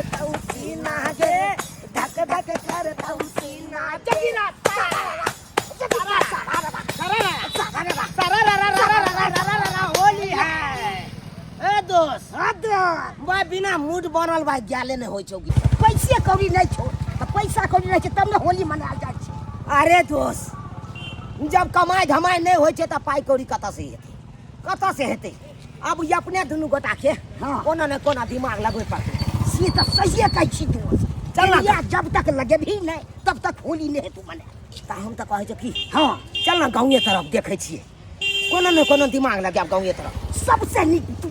करतौ सीना गे, धक धक करतौ सीना। जगीरा होली है। ए दोस्त, हाँ दोस्त। भाई बिना मूड बनल भाई गेले नहीं होइ छौ। पैसे कौड़ी नहीं छौ तऽ पैसा कौड़ी नहीं छै तब ने होली मनायल जाइ छै। अरे दोस्त, जब कमाइ धमाइ नहि होइ छै तऽ पाइ कौड़ी कतऽ से हेतै, कतऽ से हेतै? अब ई अपने दुनू गोटा के कोनो ने कोनो दिमाग लगबै पड़तै। से तऽ सहिए कहै छी दोस्त। चल ना। चल, जब तक लगेबही नहि तब तक होली नहि हेतौ मनायल। तऽ हम तऽ कहै छियौ कि हाँ चल ना गाँवे तरफ, देखै छियै कोनो ने कोनो दिमाग लगायब गाँवे तरफ। सबसे नीक तू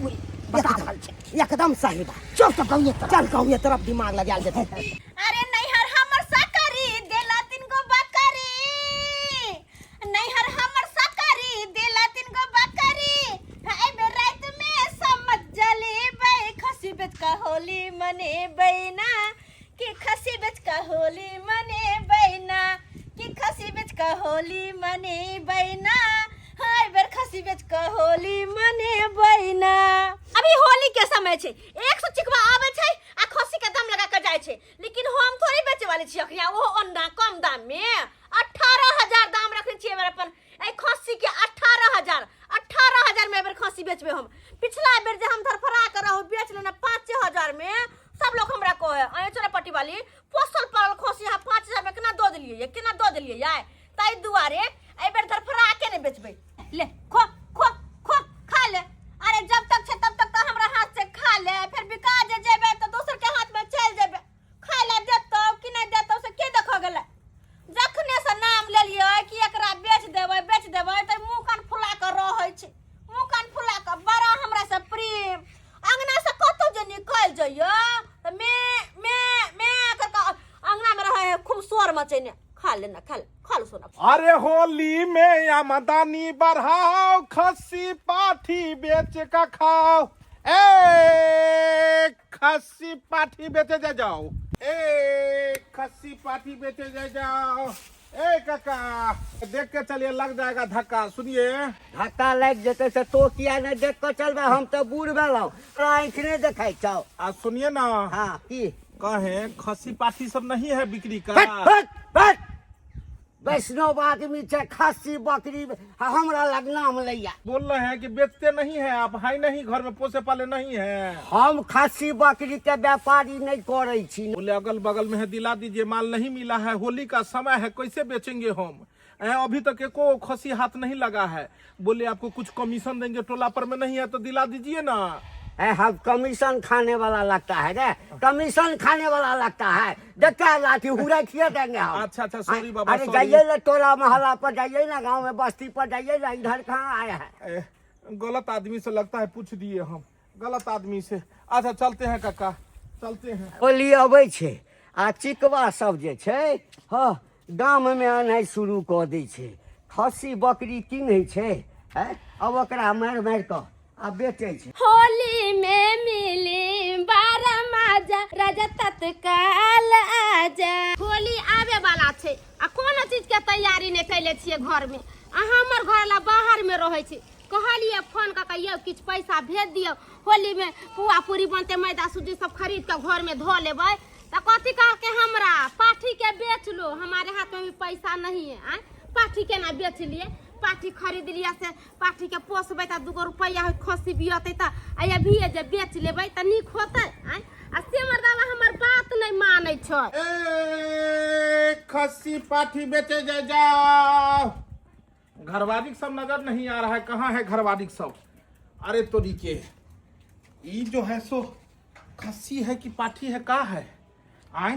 बता रहल छै। एकदम सही बात। चल तऽ गाँवे तरफ। चल, गाँवे तरफ दिमाग लगायल जेतै। अरे नैहर हमर सकरी देला तीन गो बकरी, नैहर हमर सकरी देला तीन गो बकरी। एहि बेर राति में समझ जलेबै, खसी बेच कऽ होली मनेबै ना, कि खसी बेच कऽ होली मनेबै ना, कि खसी बेच कऽ होली मनेबै ना, हाँ एहि बेर खसी बेच कऽ होली मनेबै ना। अभी होली के समय छै, 100 चिकवा आबै छै आ खसी के दाम लगा के जाइ छै, लेकिन हम थोड़ी बेचे वाली छी अखनी। ओहो ओना कम दाम में 18,000 दाम रखने छियै एहिबेर अपन एहि खस्सी के। 18,000, 18,000 में एहिबेर खस्सी बेचबै हम। पिछला बेर जे हम धरफड़ा के रहू बेच लेने 5,000 में, सब लोग हमरा कहे, अये चोरा पट्टी वाली, पोसल पालल खस्सी अहाँ 5,000 में केना दऽ देलियै ये, केना दऽ देलियै ये? ताहि दुआरे एहिबेर धरफड़ा के नहि बेचबै। ले खो खो खो, खा ले। अरे जब तक छै तब तक तऽ हमरा हाथ से खा ले, फेर बिका जे जेबै तऽ दोसर के हाथ में चलि जेबै। खाय ला देतौ कि नहि देतौ से के देखऽ गेलै? जखने से नाम लेलियै कि एकरा बेच देबै बेच देबै, तऽ मुँह कान फुला कऽ रहै छै, मुँह कान फुला कऽ। बड़ा हमरा से प्रेम। अंगना से कतौ जे निकलि जइयो तऽ मे मे मे कर कऽ अंगना में रहै है खूब शोर मचेने। खा ले ना, खा ले, खा लो सोना। अरे होली में आमदनी बढ़ाओ, खस्सी पाठी बेच का खाओ। ए खस्सी पाठी बेचे जा जाओ, ए खस्सी पाठी बेचे जा जाओ। ए काका, देख के चलिए, लग जाएगा धक्का। सुनिए। धक्का लागि जेतै से तो किया नहि देख कऽ चलबै? हम तऽ बूढ़ भेलहुँ, तोरा आँखि नहि देखै छौ? आ सुनिए ना। हाँ, की? कहे खस्सी पाठी सब नहीं है बिक्री का? हट हट हट, वैष्णव आदमी छै, खस्सी बकरी आ हमरा लग नाम लैया। बोल रहे हैं कि बेचते नहीं है आप? है नहीं घर में, पोसे पाले नहीं है? हम खस्सी बकरी के व्यापारी नहीं करै छी। बोले अगल बगल में है, दिला दीजिए, माल नहीं मिला है, होली का समय है, कैसे बेचेंगे हम? अभी तक एको खसी हाथ नहीं लगा है। बोले आपको कुछ कमीशन देंगे, टोला पर में नहीं है तो दिला दीजिए ना। ए, हम कमीशन खाने वाला लगता है रे? कमीशन खाने वाला लगता है? देखता है लाठी हुरा खिया देंगे हम। अच्छा अच्छा, सॉरी बाबा। अरे सॉरी। जाइए ना टोला मोहल्ला पर जाइए ना, गांव में बस्ती पर जाइए ना, इधर कहाँ आया है? गलत आदमी से लगता है पूछ दिए हम, गलत आदमी से। अच्छा चलते हैं काका, चलते हैं। होली अबै छै आ चिकवा सब जे छै, हँ, गाममे अनाइ शुरू कऽ दै छै। खस्सी बकरी कीनै छै, हैं, अब ओकरा मारि मारि कऽ आ बेचै छै। होली में मिली बारह माजा, राजा तत्काल आजा। होली आबे वाला छै आ कोनो चीज के तैयारी नहि कैले छियै घर में, आ हमर घर ला बाहर में रहै छै। कहलियै फोन कऽ के, यौ किछु पैसा भेज दियौ, होली में पुआ पूरी बनतै, मैदा सूजी सब खरीद कऽ घर में धऽ लेबै। तऽ कथी कहलकै हमरा, पाठी के बेच लो, हमारे हाथ में भी पैसा नहीं है। आँय, पाठी केना बेच लिए? पाठी खरीद लिया से पाठी के पोसबै तऽ दूगो रुपैआ होत, खस्सी बियतै तऽ। आ अभिये जे बेच लेबै तऽ नीक होतै। आँय, आ से मर्दाबा हमर बात नहि मानै छै। ए खस्सी पाठी बेचे जा जाओ। घरवाली सब नजर नहीं आ रहा है, कहाँ है घरवाली सब? अरे तोरी के, ई जो है सो खस्सी है कि पाठी है, का है? आए।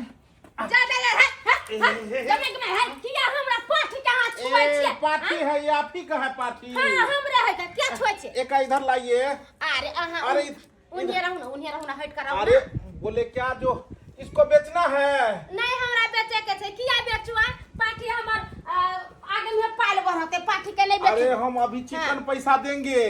जा जा जा, हे, हे, हे, जमे के है किया हमरा पाठी के हाथ छुबै ए, छियै? पाठी है ये, आप ही का है पाठी? हां, हमरे है त किया छुबै छियै? एक इधर लाइए। अरे अहाँ अरे उन्हें रहू ना, उन्हें रहू ना, हट कर रहू अरे ना। बोले क्या जो इसको बेचना है? नहीं, हमरा बेचे के छै। किया बेचुआ पाठी? हमर आगे में पाल बढ़ते, पाठी के नहीं बेचू। अरे हम अभी चिकन पैसा देंगे।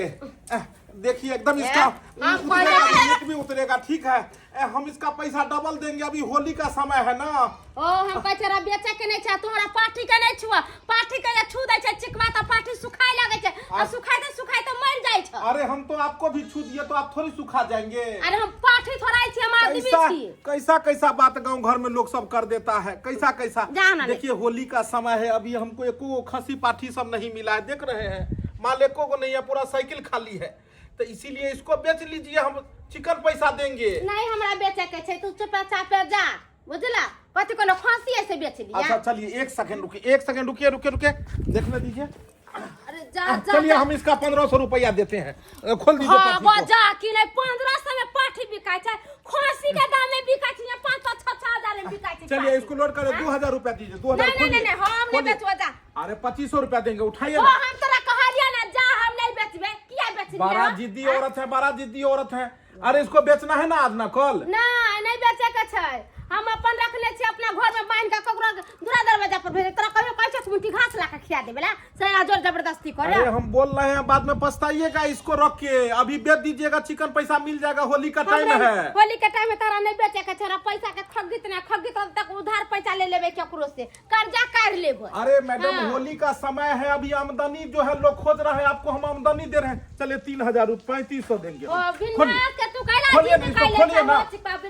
देखिए एकदम इसका हम उतरेगा, रेट भी उतरेगा ठीक है। हम इसका पैसा डबल देंगे, अभी होली का समय है ना। ओ हम कहै छै बेचे के नहि छै, तोहरा पाठी के नहि छुआ, पाठी के जे छू दै छै चिकवा तऽ पाठी सुखाय लगै छै आ सुखाइते सुखाइते मरि जाइ छै। अरे हम तो आपको भी छू दिए तो आप थोड़ी सुखा जाएंगे। अरे हम पाठी थोड़ा छी, हम आदमी कैसा छी। कैसा कैसा बात गांव घर में लोग सब कर देता है, कैसा कैसा। जाओ ना ले। देखिए होली का समय है, अभी हमको एको खसी पाठी सब नहीं मिला है, देख रहे हैं माल एको को नहीं है, पूरा साइकिल खाली है, तो इसीलिए इसको बेच लीजिए, हम चिकन पैसा देंगे। नहीं हमरा बेचे के छै, तू चुपचाप जा, बुझला? कथी कोनो खांसी ऐसे बेच लिया। अच्छा चलिए एक सेकंड रुकिए, एक सेकंड रुकिए, रुकिए रुकिए, देखने दीजिए। अरे जा जा। चलिए हम इसका 1500 रुपया देते हैं, खोल दीजिए हाँ पाठी को। जा कि नहीं 1500 में पाठी बिकाय छै, खांसी के दाम में बिकाय छै, 5-5 6-6 हजार में बिकाय छै। चलिए इसको लोड कर 2000 रुपया दीजिए, 2000। नहीं नहीं नहीं हम नहीं बेचबो, जा। अरे 2500 रुपया देंगे, उठाइए ओ ना। हम तोरा कहलिया ना जा, हम नहीं बेचबे, किया बेचबे? बड़ा जिद्दी औरत है, बड़ा जिद्दी औरत है। अरे इसको बेचना है ना आज ना कल। नहीं नहीं बेचे के छै, हम अपन रखले छी अपना घर में बांध के, ककरो दूरा दरवाजा पर भेज तोरा कहियो कहै छै मुट्ठी घास ला के खिया देबे ला से जोर जबरदस्ती करे। अरे हम बोल रहे हैं बाद में पछताइएगा, इसको रख के अभी बेच दीजिएगा, चिकन पैसा मिल जाएगा, होली का टाइम है। होली के टाइम में तारा नहीं बेचे के छै, पैसा के खगीत ना खगीत तक उधार पैसा ले लेबे केकरो से, कर्जा कर लेबे। अरे मैडम हाँ। होली का समय है, अभी आमदनी जो है लोग खोज रहा है, आपको हम आमदनी दे रहे हैं। चलिए 3000 रुपये 3500 देंगे। खोलिए ना इसको, खोलिए ना,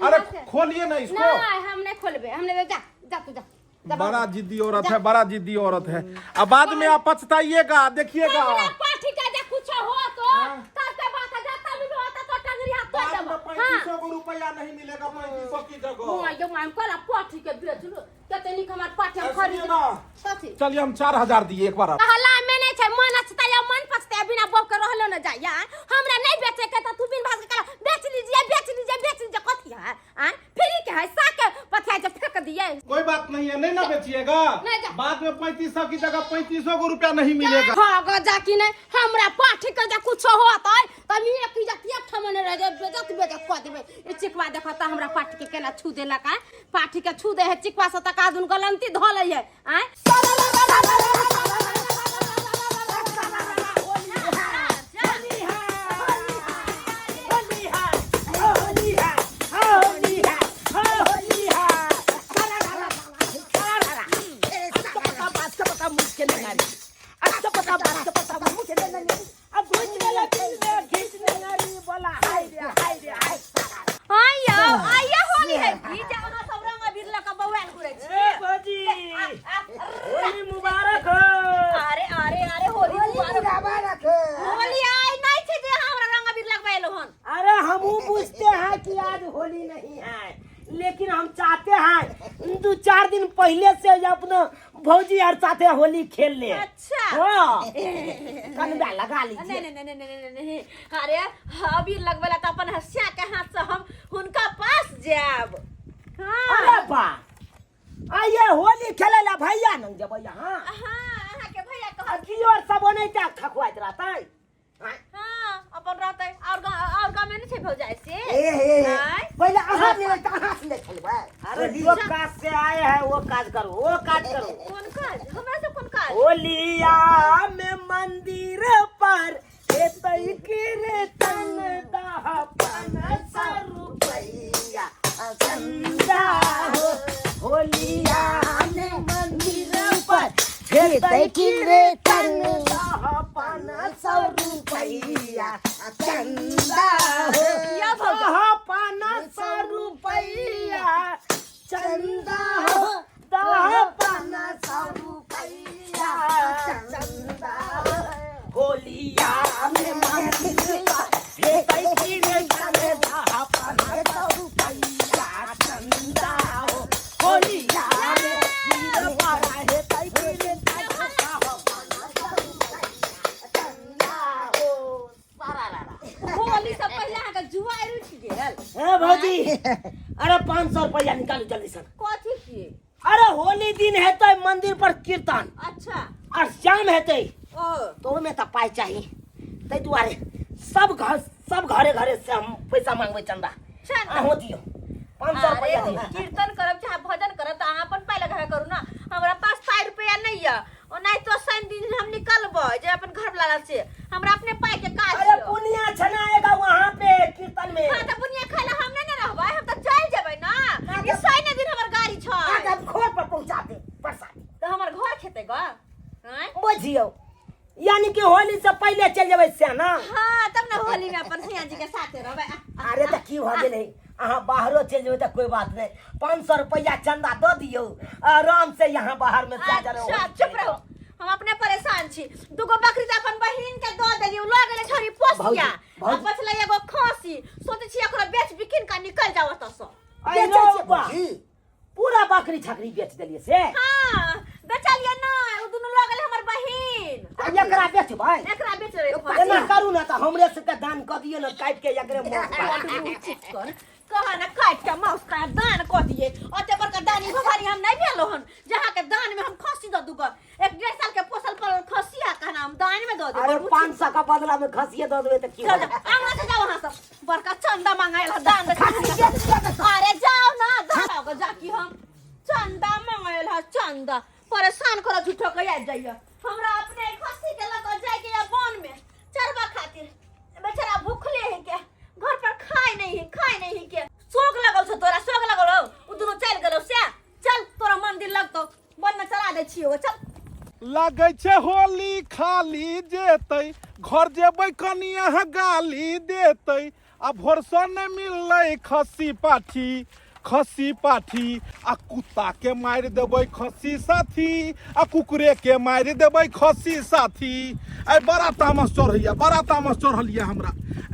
अरे खोलिए ना इसको। नहीं हम नहीं खोलबे, हम नहीं, जा जा तू जा। बड़ा जिद्दी औरत है, बड़ा जिद्दी औरत है, अब बाद में आप पछताइएगा, देखिएगा। पाठी का जे कुछ हो तो तब के बात है, जब भी होता तो टंगरी हाथ तोड़ देबो। 3500 रुपया नहीं मिलेगा, 3500 की जगह। हां यो हम कला पाठी के बेचलु कते निक हमर पाठी हम खरीद। चलिए हम 4000 दिए एक बार। कहला में नहीं छै, मन अछता या मन पछता बिना बब के रहलो न जाय यार, हमरा नहीं बेचे के त तू बिन भाग के कला बेच लीजिए बेच लीजिए बेच लीजिए, कथी है आ फ्री के है, साक के पथिया जे फेंक दिए। कोई बात नहीं है, नहीं ना बेचिएगा, बाद में 3500 की जगह 3500 को रुपया नहीं मिलेगा। हां ग जा कि नहीं हमरा पाठी के जे कुछ होत है त मी एक जतिया ठमने रह जे बेजत बेजत क देबे। ई चिकवा देखत हमरा पाठी के केना छू देलक आ, पाठी के छू दे है चिकवा से तका दुन गलंती ध लै है आ। होली नहीं है, लेकिन हम चाहते हैं 2-4 दिन पहले से अपना भौजी और साथे होली खेल ले। अच्छा हाँ कनवा लगा लीजिए। नहीं नहीं नहीं नहीं नहीं, अरे अबीर लगवेला तो अपन हसिया के हाथ से हम हुनका पास जाब। हाँ। अरे बा आइए होली खेले ला भैया नंग जब यहाँ। हाँ अहाँ के भैया कह की और सब नहीं खखवाइत रहता है। हाँ अपन रहते और गांव में नहीं छै भौजाई से। ए हे पहले अहाँ ले त अहाँ से खेलबै। अरे जो काज से आए हैं वो काज करो, वो काज करो। कोन काज? हमरा से कोन काज? होलिया में मंदिर पर एतै कीर्तन दह 500 रुपैया चंदा हो। होलिया में मंदिर पर एतै कीर्तन दह 500 रुपैया चंदा हो। 500 रुपैया चंदा हो, 500 रुपैया चंदा हो। होलिया में मंदिर पर एतै कीर्तन दह 500 रुपैया चंदा हो। होलिया में मंदिर पर एतै कीर्तन दह 500 रुपैया चंदा हो। होली से पहले अहाँ के जुआ उठि गेल। हे भौजी अरे 500 रुपया निकालू जल्दी से। कथी के? अरे होली दिन हेतै मंदिर पर कीर्तन। अच्छा। और शाम हेतै ओ तो ओहिमे तऽ पाइ चाही, ताहि दुआरे सब घर सब घरे घरे से हम पैसा मांगबै चंदा। अहूँ दियौ 500 रुपया। कीर्तन करब चाहे भजन करब तऽ अहाँ अपन पाइ लगाबे करू ना, हमरा पास 5 रुपया नहीं है। ओनाहि तो शनि दिन हम निकलबै जे अपन घर वाला से हमरा अपने पाई के काज अरे यऽ। पुनिया छनाएगा वहाँ पे कीर्तन में हाँ तऽ बुनिया खाय ला हम नहि ने रहबै हम तऽ चलि जेबै ना ना ई शनि दिन हमर गाड़ी छै आज हम घर पर पहुंचा दे प्रसाद तऽ हमर घर खेतै ग आँय बुझियौ यानी कि होली से पहले चल जेबै से ना हाँ तब ने होली में अपन सैया जी के साथे रहबै आ, अरे तऽ की भऽ गेलै अहाँ बाहरो चलि जेबै तऽ कोई बात नहि 500 रुपया चंदा दऽ दियौ आराम से यहाँ बाहर में जा जा अच्छा चुप रहो हम अपने परेशान छी दूगो बकरी तऽ अपन बहिन के दऽ देलियै उ लऽ गेलै छोरी पोसिया भौजी, भौजी। आ बचलै एगो खसी सोचै छी एकरो बेच बिकिन कऽ निकल जाओ ओतऽ सँ बेचै छियै भौजी पूरा बकरी छकरी बेच देलियै से हाँ बेचलियै नहि उ दुनू लऽ गेलै हमर बहिन आ एकरा बेचबै एकरा बेच रहे एना करू ने तऽ हमरे सबके दान कऽ दियौ ने काटि के एकरे मांस कर कहा ना काट के मांस का दान कऽ दिए ओते बड़का दानी भवानी हम नहीं भेलो हन जहाँ के दान में हम खसी दऽ दूगो एक डेढ़ साल के पोसल पलल खसी आ कहना हम दान में दऽ अरे देब 500 का बदला में खसिए दऽ देबै तऽ की चल होतै? आंगना से जाओ वहाँ सब बड़का चंदा मांगायल है दान दे खसी बेच दिअ तऽ अरे जाओ ना दान आओ जा की हम चंदा मांगायल है चंदा परेशान करो झूठो के आबि जाइए हमरा अपने खसी के लग जाए के या वन में चरवा खातिर बेचारा भूखले है के घर पर खाए नहीं है खाए नहीं है के शोक लगल छौ तोरा शोक लगल हो उ दुनू चल गेलौ से चल तोरा मंदिर लगतौ वन में चला दै छियौ चल लगै छै होली खाली जेतै घर जेबै कनि अहाँ गाली देतै आ भोरसँ नहि मिललै खस्सी पाठी खस्सी पाठी आ कुत्ता के मारि देबै खस्सी साथी आ कुकुरे के मारि देबै खस्सी साथी आइ बड़ा तामस चढ़ैया बड़ा तामस चढ़ल यऽ हमरा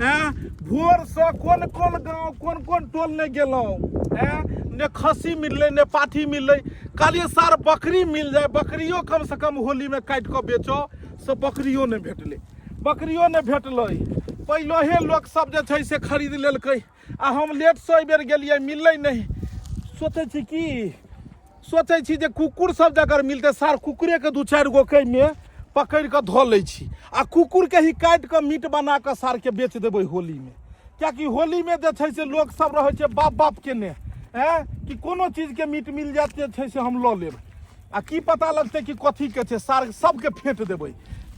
एँ भोरसँ कोन कोन गाँव कोन कोन टोल नहि गेलहुँ एँ ने खस्सी मिललै ने पाठी मिललै कहलियै सार बकरी मिल जाय बकरियो कमसँ कम होलीमे काटि कऽ बेचो से बकरियो नहि भेटलै बकरियो नहि भेटलै पहिलहे लोकसभ जे छै से खरीद लेलकै आ हम लेटसँ एहिबेर गेलियै मिललै नहि सोचै छी की सोचै छी जे कुकुर सब जे अगर मिलतै सार कुकुरेके दू चारि गो मे पकड़ि कऽ धऽ लै छी आ कुकुरके ही काटि कऽ मीट बना कऽ सारके बेच देबै होलीमे किएकि होलीमे जे छै से लोक सब रहै छै बाप बाप केने एँ कि कोनो चीजके मीट मिल जायत जे छै से हम लऽ लेब आ की पता लगतै कि कथीके छै सार सबके फेंट देबै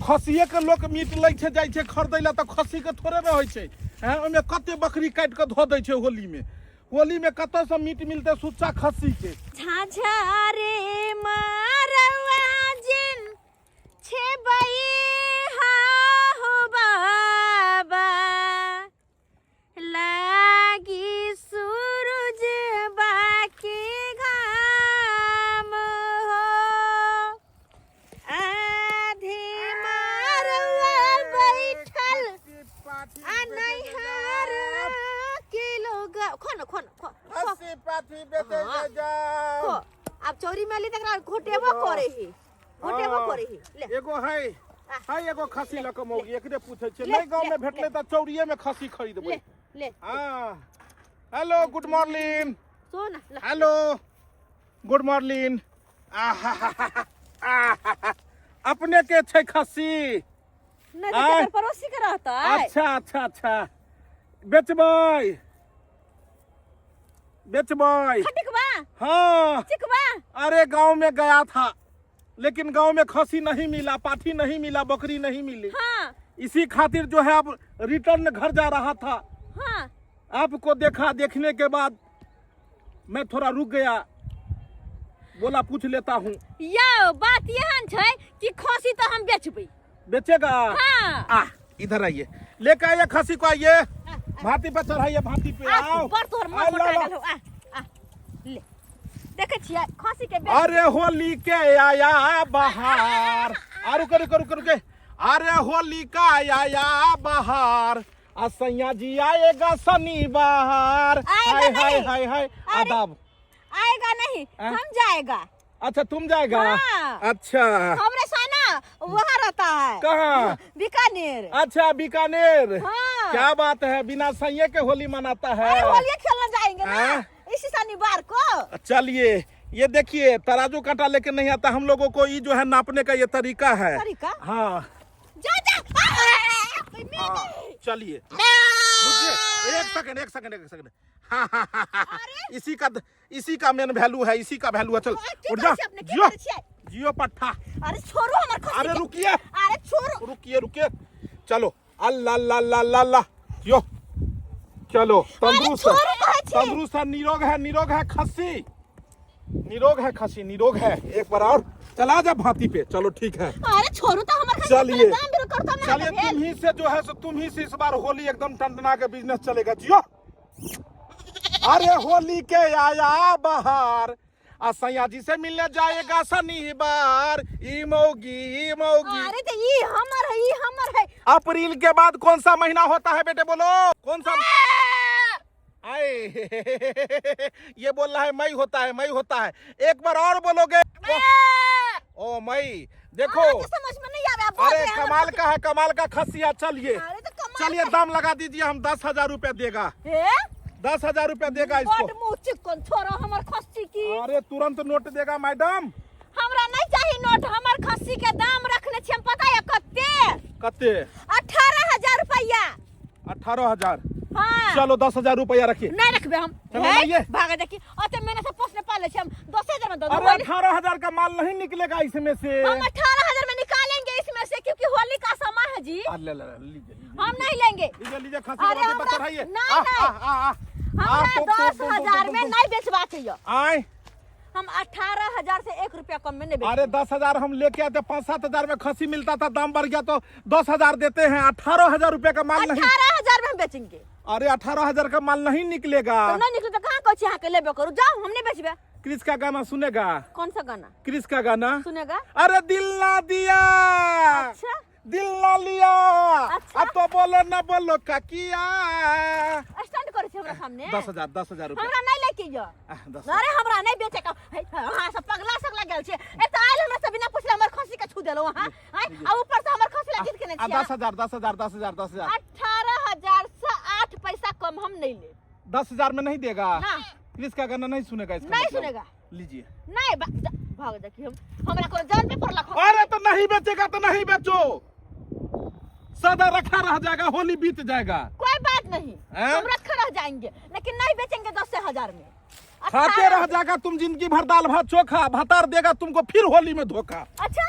खसिएके लोक मीट लै छै जाइ छै खरीदै लए तऽ खस्सीके थोड़े रहै छै एँ ओहिमे कते बकरी काटि कऽ धऽ दै छै होलीमे होली में कतऽ से मीट मिलते सुच्चा खस्सी के झाझा रे मारवा जिन छेबई हा हो बाबा लागी सूरज बाकी घाम हो आधे मारवा बैठल आ नैहर के लोग खो न खो न खो खो खस्सी पाठी बेचे हाँ। जाओ खो आब चौरी में ली तकरा घोटेबो करे ही घोटेबो करे ही ले एगो है है एगो खस्सी लऽ कऽ मौगी एकरे पूछै छियै ले, नहि गाँव ले, में भेटलै तऽ चौरिये में खस्सी खरीदबै ले ले हाँ हेलो गुड मॉर्निंग सुन ले हेलो गुड मॉर्निंग आहा अपने के छै खस्सी नहीं तो आँय? केकर पड़ोसी के रहतै अच्छा अच्छा अच्छा बेचबै बेचबै खटिकबा हाँ चिकबा अरे गांव में गया था लेकिन गांव में खसी नहीं मिला पाठी नहीं मिला बकरी नहीं मिली हाँ इसी खातिर जो है अब रिटर्न घर जा रहा था हाँ आपको देखा देखने के बाद मैं थोड़ा रुक गया बोला पूछ लेता हूँ यौ बात एहन छै कि खसी तऽ हम बेचबै बेचेगा हाँ आ इधर आइए लेके आइए खसी को आइए भाती पे चढ़ाइए भाती पे आ आओ बड़ तोहर मन आओ, मोटा ला, ला। गेल हौ आ आ ले देखै छियै खसी के बेच अरे होली के आया बहार आ रुके रुके रुके रुके अरे होली का आया बहार आ सैया जी आएगा शनिवार आएगा हाय हाय नहीं। हाय हाय अरे। आदाब आएगा नहीं हाँ? हम जाएगा अच्छा तुम जाएगा हाँ। अच्छा हमरे साना वहाँ रहता है कहाँ बीकानेर अच्छा बीकानेर हाँ। क्या बात है बिना सैये के होली मनाता है अरे होलिया खेलने जाएंगे ना हाँ? इसी शनिवार को चलिए ये देखिए तराजू कांटा लेके नहीं आता हम लोगों को ये जो है नापने का ये तरीका है तरीका? हाँ जा जा आ, मैं हाँ, चलिए रुकिए एक सेकंड एक सेकंड एक सेकंड हाँ हाँ हाँ हाँ इसी का मेन वैल्यू है इसी का वैल्यू है चल की उठ जा करै छियै अपने की जो करै छियै जियो पट्ठा। अरे छोड़ो हमर खस्सी अरे के। रुकिए। अरे छोड़ो। रुकिए रुकिए, चलो अल्लाह अल्लाह अल्लाह अल्लाह अल्लाह, यो चलो तंदुरुस्त है। छोड़ो कहै छी। तंदुरुस्त है, निरोग है, निरोग है खस्सी, निरोग है खस्सी, निरोग है। एक बार और चला जा भांति पे, चलो ठीक है। अरे छोड़ू तो हमर खस्सी चलिए। दाम बिरो करतो ना। चलिए तुम ही से जो है सो तुम ही से इस बार होली एकदम टंटना के बिजनेस चलेगा। जियो। अरे होली के आया बहार, आ सैया जी से मिलने जाएगा शनिवार, ई मौगी ई मौगी। अरे तो ई हमर है, ई हमर है। अप्रैल के बाद कौन सा महीना होता है बेटे, बोलो कौन सा? आए ये बोल रहा है मई होता है, मई होता है। एक बार और बोलोगे? ओ मई, देखो अहाँके समझ में नहीं आवे, आप बोल अरे रहे हैं हमर कमाल का है, कमाल का खसिया। चलिए अरे तो कमाल चलिए का- दाम लगा दीजिए, हम 10,000 रुपया देगा। हे? 10,000 रुपया देगा इसको। बड मुँह चिकन छोड़ो हमर खस्सी की। अरे तुरंत नोट देगा मैडम। हमरा नहीं चाहिए नोट, हमर खस्सी के दाम रखने छी हम, पता है कत्ते? कत्ते? 18,000 रुपया। 18,000? हाँ। चलो 10,000 रुपया रखिए। नहीं रखबे हम। चलो हे, लाइए। भागे देखी ओते मैंने से पोसने पाले छी हम 10,000 में दो। अरे 18,000 का माल नहीं निकलेगा इसमें से। हम 18,000 में निकालेंगे इसमें से, क्योंकि होली का समय है जी। आ, ले, ले, ले, लीजिए, लीजिए, हम नहीं लेंगे। लीजिए, लीजिए, खस्सी अरे के हमरा- बच्चा रहिए। नहीं, आ, नहीं। आ, आ, आ। हमरा आ, तो, तो, दस तो, तो, हजार तो, में तो। नहीं बेचवा चाहिए। आए। हम 18,000 से 1 रुपया कम में नहीं बेचेंगे। अरे 10,000 हम लेके आते, 5-7 हजार में खसी मिलता था, दाम बढ़ गया तो 10,000 देते हैं। 18,000 रुपया का माल नहीं। 18,000 में हम बेचेंगे। अरे 18,000 का माल नहीं निकलेगा। तो नहीं निकले तो कहाँ कुछ यहाँ के लेबे करू, जाओ हम नहीं बेचबे। क्रिस का गाना सुनेगा? कौन सा गाना? क्रिस का गाना सुनेगा। अरे दिल ना दिया, अच्छा, दिल ना लिया, अच्छा। अब तो बोलो ना बोलो का किया। स्टैंड करे छी हमरा सामने। 10,000, 10,000 रुपया। हमरा नहीं लेके जो। आह, दस अरे हमरा नहीं बेचे का। हे, हाँ सब पगला सगला गेल छे। ए त आयल हमरा से बिना पूछले हमर खसी के छू देलो वहां। हैं, आ ऊपर से हमर खसी ला जीत के नहीं आ, छी। 10,000, 10,000, 10,000, 10,000। 18,000 से 8 पैसा कम हम नहीं ले। 10,000 में नहीं देगा। ना। क्रिस का गाना नहीं सुनेगा इसका नहीं मतलब। सुनेगा। लीजिए। नहीं, भाग देखिए हम हमरा को जान पे पड़ला खसी। अरे तो नहीं बेचेगा तो नहीं बेचो, सदा रखा रह जाएगा, होली बीत जाएगा। कोई बात नहीं, हैं? हम रखा रह जाएंगे, लेकिन नहीं बेचेंगे 10,000 में। खाते रह जाएगा तुम जिंदगी भर दाल भात चोखा, भातार देगा तुमको फिर होली में धोखा। अच्छा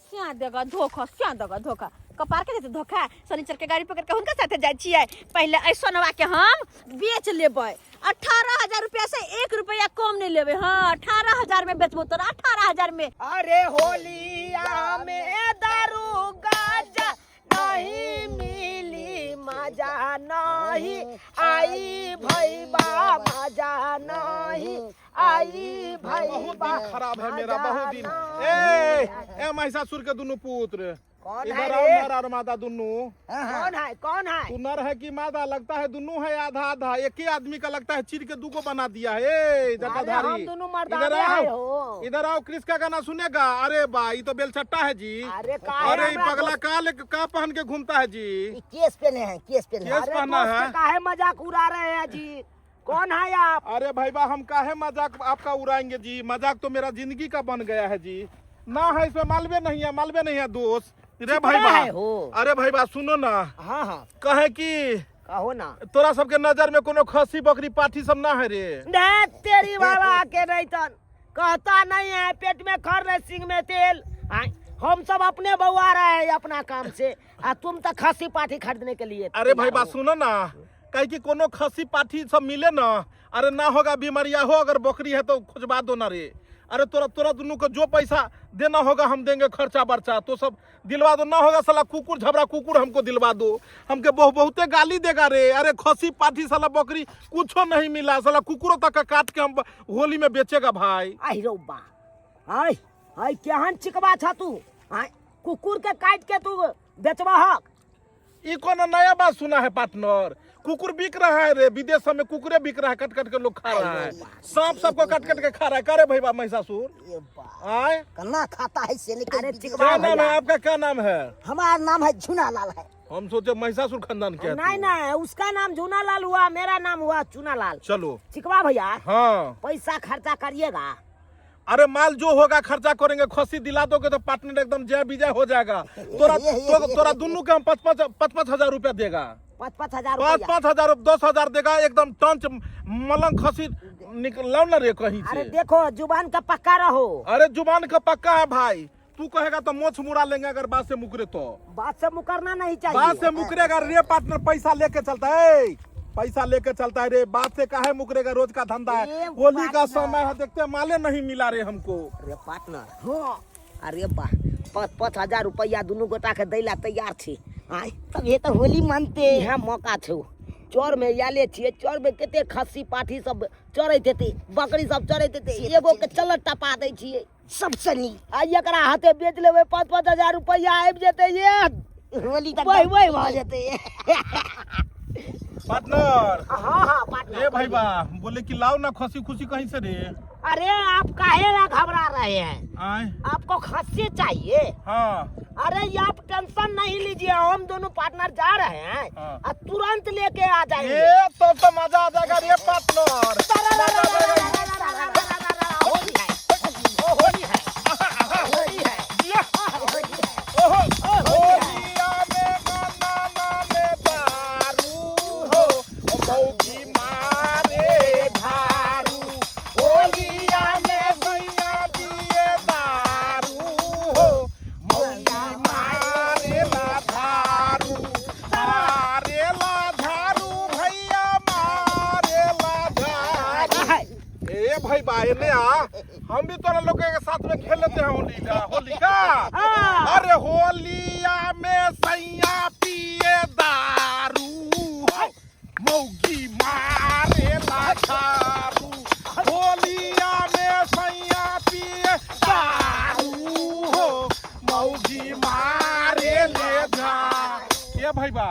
स्या देगा धोखा, स्या देगा धोखा, कपार के देते धोखा। शनिचर के गाड़ी पकड़ के हुनका साथे जाइ छियै। पहिले एहि सोनवा के हम बेच लेबै। 18,000 रुपया से 1 रुपया कम नहीं लेबै। हाँ, 18,000 में बेचबो तोरा, 18,000 में। अरे होलिया में दारू गाजा नहीं मिली, मजा नहीं आई भैबा, मजा नहीं आई भैबा। बहुत दिन खराब है मेरा, मजा बहुत दिन। नहीं ए ए महिषासुर के दुनू पुत्र, कौन इधर है आओ, रे? नर और मादा दुनू। कौन है, कौन है? तू नर है कि मादा? लगता है दुनू है आधा आधा, एक ही आदमी का लगता है चीर के दुगो बना दिया है। ए जटाधारी, अरे हम दुनू मर्दाने इधर आओ, है हो। इधर आओ, क्रिस का गाना सुनेगा। अरे बा, ये तो बेलचट्टा है जी। अरे काहे अरे ये हमरा पगला दोस्त- का ले का पहन के घूमता है जी? ई केस पेने हैं, केस पेने हैं। केस अरे पहना दोस्त है। के काहे मजाक उड़ा रहे हैं जी? कौन है आप? अरे भाई बा, हम काहे मजाक आपका उड़ाएंगे जी? मजाक तो मेरा जिंदगी का बन गया है जी। ना है इसमें मालवे नहीं है, मालवे नहीं है दोस्त। रे भाई बा, है हो? अरे भाई बा सुनो ना। हाँ हाँ। कहे कि कहो ना। तोरा सबके नजर में कोनो खसी बकरी पाठी सब ना है रे? नहीं तेरी बाबा के नहीं तन कहता नहीं है, पेट में खर नहीं सिंग में तेल। आय, हम सब अपने बउआ रहे हैं अपना काम से, आ तुम तो खसी पाठी खरीदने के लिए। अरे भाई बात सुनो ना, कहे कि कोनो खसी पाठी सब मिले ना, अरे ना होगा बीमारिया हो, अगर बकरी है तो खोजवा दो ना रे। अरे तोरा तोरा दोनों को जो पैसा देना होगा हम देंगे, खर्चा बर्चा तो सब दिलवा दो। ना होगा साला कुकुर झबरा कुकुर हमको दिलवा दो, हमके बहुते गाली देगा रे। अरे खसी पाठी साला बकरी कुछो नहीं मिला, साला कुकुरों तक का काट के हम होली में बेचेगा भाई। आई रो बा, आई आई केहन चिकबा छ तू? आई कुकुर के काट के तू बेचबा हक? ई कोनो नया बात सुना है पार्टनर? कुकुर बिक रहा है रे, विदेश में कुकुरे बिक रहा है, कट कट के लोग खा रहा है, सांप सबको कट कट के खा रहा है। करे भाई बा महिषासुर ये बा, आए कन्ना खाता है से लेके अरे विदेश चिकबा क्या नाम है भैया। आपका? क्या नाम है? हमारा नाम है झूनालाल है। हम सोचे महिषासुर खानदान के हैं नहीं तू। नहीं, उसका नाम झूनालाल हुआ, मेरा नाम हुआ चूनालाल। चलो चिकबा भैया, हाँ पैसा खर्चा करिएगा। अरे माल जो होगा खर्चा करेंगे, खसी दिला दोगे तो पार्टनर एकदम जय विजय हो जाएगा। तोरा तोरा दोनों के हम 5-5 हजार रुपया देगा। 5-5 हजार पाँच रुपया। 5,000 10,000 देगा, एकदम टंच मलंग खसी निकलाओ ना रे कहीं अरे से। देखो, जुबान का पक्का रहो। अरे जुबान का पक्का है भाई, तू कहेगा तो मोछ मुड़ा लेंगे अगर बात से मुकरे तो। बात से मुकरना नहीं चाहिए। बात से मुकरेगा रे पार्टनर, पैसा लेके चलता है, पैसा लेके चलता है रे। बात से काहे मुकरेगा, रोज का धंधा है। ए होली का पार्टनर। समय है, देखते हैं, माले नहीं मिला रे हमको। अरे पार्टनर, हाँ, अरे वाह, 5-5 हजार रुपया दुनू गोटा के दैला तैयार छी। आय। तब ये तो होली मानते। इएह मौका छौ। चौर में आयले छियै, चौर में कते खस्सी पाठी सब चरैत हेतै, बकरी सब चरैत हेतै। एगो के चलत टपा दै छियै। सबसे नीक। आ एकरा हाथे बेच लेबै, 5-5 हजार रुपया आबि जेतै ये। होली तऽ वही वही भऽ जेतै। पार्टनर। हाँ हाँ पार्टनर। ए भाई बा, बोले कि लाओ ना खसी खुशी कहीं से रे। अरे आप काहे ना घबरा रहे हैं? आए। आपको खस्सी चाहिए? हाँ। अरे ये आप टेंशन नहीं लीजिए, हम दोनों पार्टनर जा रहे हैं हाँ। और तुरंत लेके आ जाएंगे। ये तो मजा आ जाएगा रे पार्टनर। होली है, ओ होली है, होली है। ओहो, होलिया में गाना नामे दारू हो, ओ मौगी मारे धारू। होलिया में सैया दिए दारू हो, मौगी मारे ला धारू, मारे ला धारू भैया, मारे ला धारू। ए भाई बा, एने आ, हम भी तोरा लोग के साथ में खेल लेते हैं होली का, होली का। अरे होलिया में सैया पिए दारू हो, मौगी मारे ला झारू। होलिया में सैया पिए दारू हो, मौगी मारे ले झा। ये भाई बा,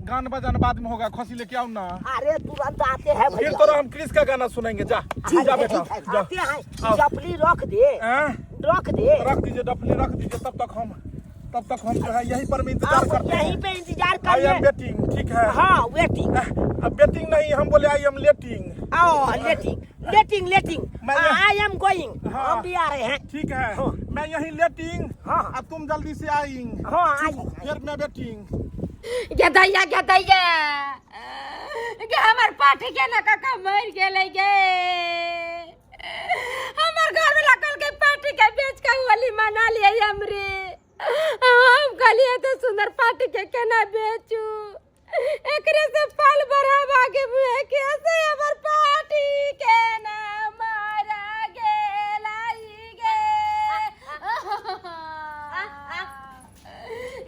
गान बजान बाद में होगा, खसी लेके आओ ना। अरे तुरंत आते हैं फिर भैया। तोरा हम क्रिस का गाना सुनाएंगे। जा जा बेटा, जा। आते हैं। आओ। चपली रख दे। हैं? रख दे। रख दीजिए, डफली रख दीजिए। तब तक हम जो है यहीं पर में इंतजार आप करते यहीं हैं। पे इंतजार I am करिए। वेटिंग, ठीक है? हाँ, वेटिंग। अब वेटिंग नहीं, हम बोले I am लेटिंग। आओ, लेटिंग लेटिंग लेटिंग। मैं I am going. हाँ। हम भी आ रहे हैं। ठीक है। हाँ। मैं यहीं लेटिंग। हाँ। अब तुम जल्दी से आइंग। हाँ, आई। फिर मैं वेटिंग। गे दैया, गे दैया, गे हमर पाठी के ना काका मर गेलै गे। हमर घर वाला कहलकै पाठी के बेच के होली मना लिए हमरे। हम कहलिए तो सुंदर पाठी के केना बेचू, एकरे से फल बढ़ावा के मुहे कैसे। हमर पाठी के ना मारा गेलै गे,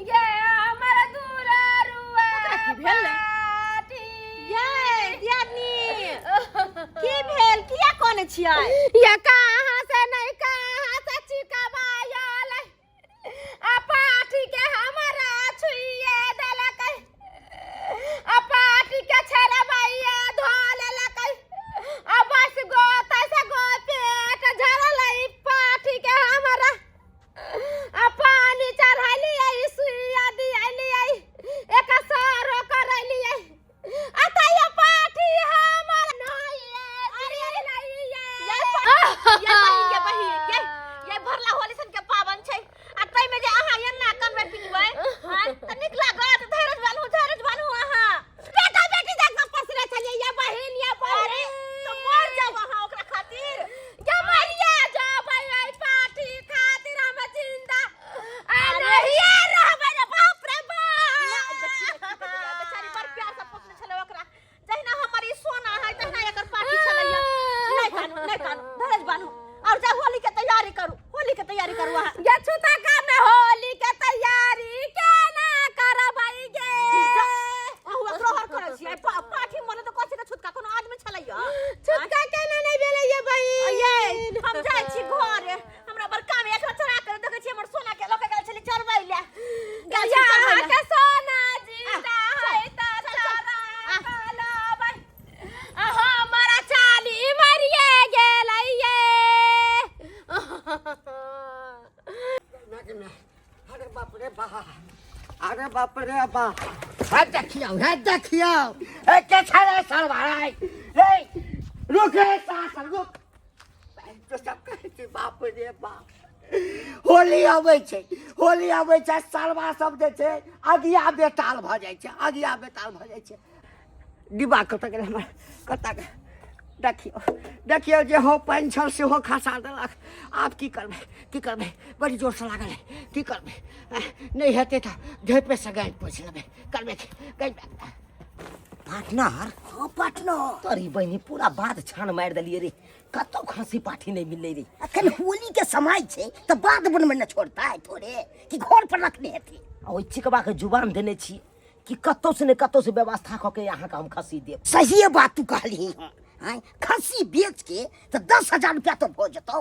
गे हमर दुलारुआ। की भेल रे? पाठी। ये दियादनी, की भेल? किया कोने छियै? ये कहाँ से नहीं कहाँ से चिकबायल आ पाठी के हमारा छुइए देलक, आ पाठी के छेड़बैया धो लेलक, आ बस गोता से गो पेट झरलै पाठी के हमारा। आ पानी चढ़लियै, सुइया दियलियै, एक सारो करलियै, आ तैयो पाठी हमर नहीं। अरे, ये बहिन, ये बहिन, ये भरला होली सन के पावन छै आ तै में जे अहाँ एना कनबै पिटबै आँय, तऽ नीक लागत? धैरज बान्हू, धैरज बान्हू अहाँ। बेटा बेटी जकाँ पोसने छलियै, ये बहिन, ये अरे बहिन। तऽ मर जाउ अहाँ ओकरा खातिर। ये मरिया जेबै, एहि पाठी खातिर हम जिंदा आ नहिये रहबै रे बाप रे बाप। बेचारी बड़ प्यार से पोसने छलै ओकरा। जहिना हमर ई सोना है तहिना एकर पाठी छलैया। नहि कानू, नहि कानू, धैरज बान्हू और जा होली के तैयारी करू, होली के तैयारी करू अहाँ। ये छुता का में होली के तैयारी केना करबै गे? अहूँ अग्रहर करै छियै। पाठी मरल तऽ कथी के छुतका? कोनो आदमी छलैया? छुतका केना नहि भेलै ये बहिन? ये हम जाइ छी घरे, हमरा बड़ काम है। एकरा चढ़ा के देखै छी, हमर सोना के लऽ के गेल छली चढ़बै लए, गेल छी या चढ़बै लए। के सोना जिंदा आ, है त चल, चल, चरा आ। कलबै, आ हमर चाली मरिए गेलै ये। अरे बाप रे बाप, अरे बाप रे बाप, हे देखियौ, हे देखियौ, हे के छै रे सरभाई? हे रुक रे सास, रुक। तो सब कहै छै बाप रे बाप, होली अबै छै, होली अबै छै, सरवा सब जे छै अगिया बेताल भऽ जाइ छै, अगिया बेताल भऽ जाइ छै। डिब्बा कतऽ गेलै हमर? कतऽ गेल? देखियौ देखियौ जे हो पानि छल सेहो खसा देलक। आब की करबै की करबै, बड़ी जोरसँ लागल है, की करबै? नहि हेतै तऽ ढेपेसँ गाँठि पोछि लेबै। करबै की गाँठि। पार्टनर। हाँ पार्टनर। तोरी बहिनी पूरा बाध छान मारि देलियै रे, कतौ खसी पाठी नहि मिललै रे। अखन होली के समय छै तऽ बाध वन में न छोड़ता है थोड़े कि घर पर रखने हेतै। आ ओहि चिकबा के जुबान देने छी कि कतौ से ने कतौ से व्यवस्था कऽ के अहाँके हम खसी देब। सहिए बात तू कहलही हँ। आँय, खस्सी बेच के तऽ 10,000 रुपया तऽ भऽ जेतौ।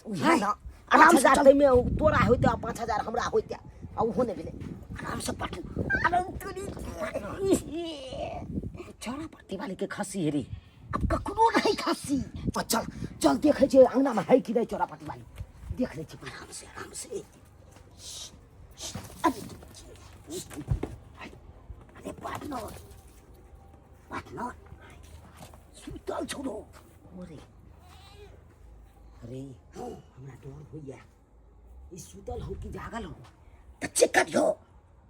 उएह ने, आराम से 5,000 चल। ताहिमे तोरा होइते आ 5,000 हमरा होइते, आ ओहो नहि भेलै। आराम से पटू आराम तोरी। चौरा पर दिवाली के खस्सी हे रे। अब ककरो नहीं खस्सी। तो चल चल देखै छियै अंगना में है कि नहीं चौरा पट्टी वाली, देख लै छी। आराम से आराम से। अरे अरे पार्टनर पार्टनर सुतल छोड़ो। अरे अरे हमरा डर होइया, ई सुतल हो कि जागल हो? तऽ चेक करियो।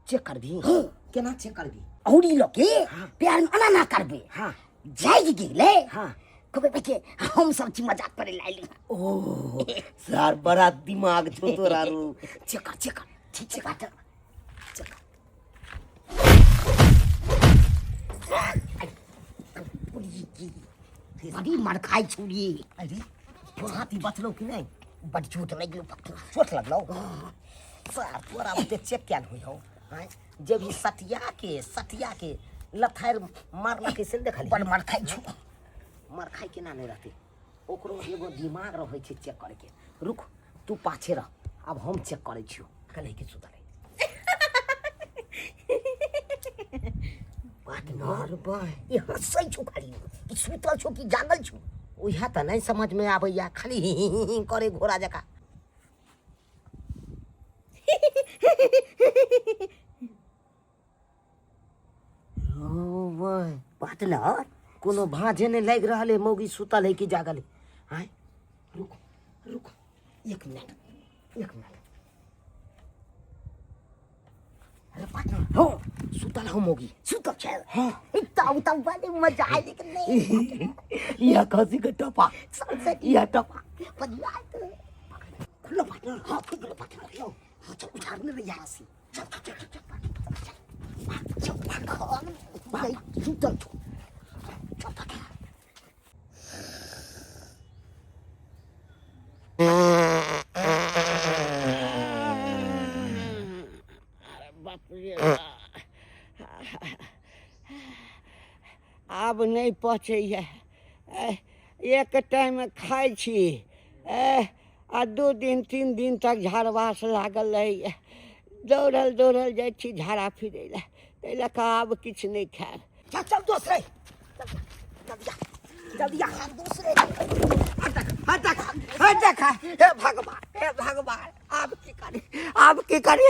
चेक करबी? हाँ। केना चेक करबी? औरी लोके हाँ। प्यार में अना ना करबे। हाँ। जागि गेलै। हाँ। कहबै के हम सब चीज मजाक करे लायल। ओ सर बड़ा दिमाग छौ तोरा रू। चेक कर चेक कर। ठीक छै पार्टनर। चेक कर। बड़ी मार खाइ छुरी। अरे तोर हाथी बचलौ कि नहीं? बड़ चोट लागि गेलौ पार्टनर। चोट लगलौ? सर तोरा ओते चेक कयल होइ हौ। आँय, जब ई सटिया के सटिया के लथारि मारलकै से ने देखली? बड़ मार खाइ छौ। मार खाइ केना नहि रहतै, ओकरो एगो दिमाग रहै छै चेक करैके। रुक तू पाछे रह, आब हम चेक करै छियौ। कहलै कि सुतल है। पार्टनर ई हँसै छौ खाली, ई सुतल छौ कि जागल छौ? उएह तऽ नहि समझमे आबैया, खाली ही ही ही ही करे घोड़ा जकाँ। पार्टनर कोनो भाँजे नहि लागि रहल है मौगी सुतल है कि जागल है। आँय रुक रुक एक मिनट एक मिनट। अरे पार्टनर हो सुतल हो मौगी? सुतल छै। हाँ। तब तब बड़ी मजा आइ लेकिन नहीं। यह खसी के टपा सबसे यह टपा बढ़िया है। खुलो पार्टनर। हाँ खुलो पार्टनर। खुलो। हाँ चल उठार में यहाँ से। चल चल चल चल चल चल भाई सुतल छौ। चल पार्टनर। आब नहि पचैए। एक टाइम खाइ छी आ 2 दिन 3 दिन तक झाड़वास लागल रहैए। दौड़ल दौड़ल जाइ छी झाड़ा फिरै लए, ताहि लऽ कऽ आब किछु नहि खायब। चल चल दोस्त रे, जल्दी आ जल्दी आ दोस्त रे। हट हट देख, हे भगवान हे भगवान, आब की करी आब की करी?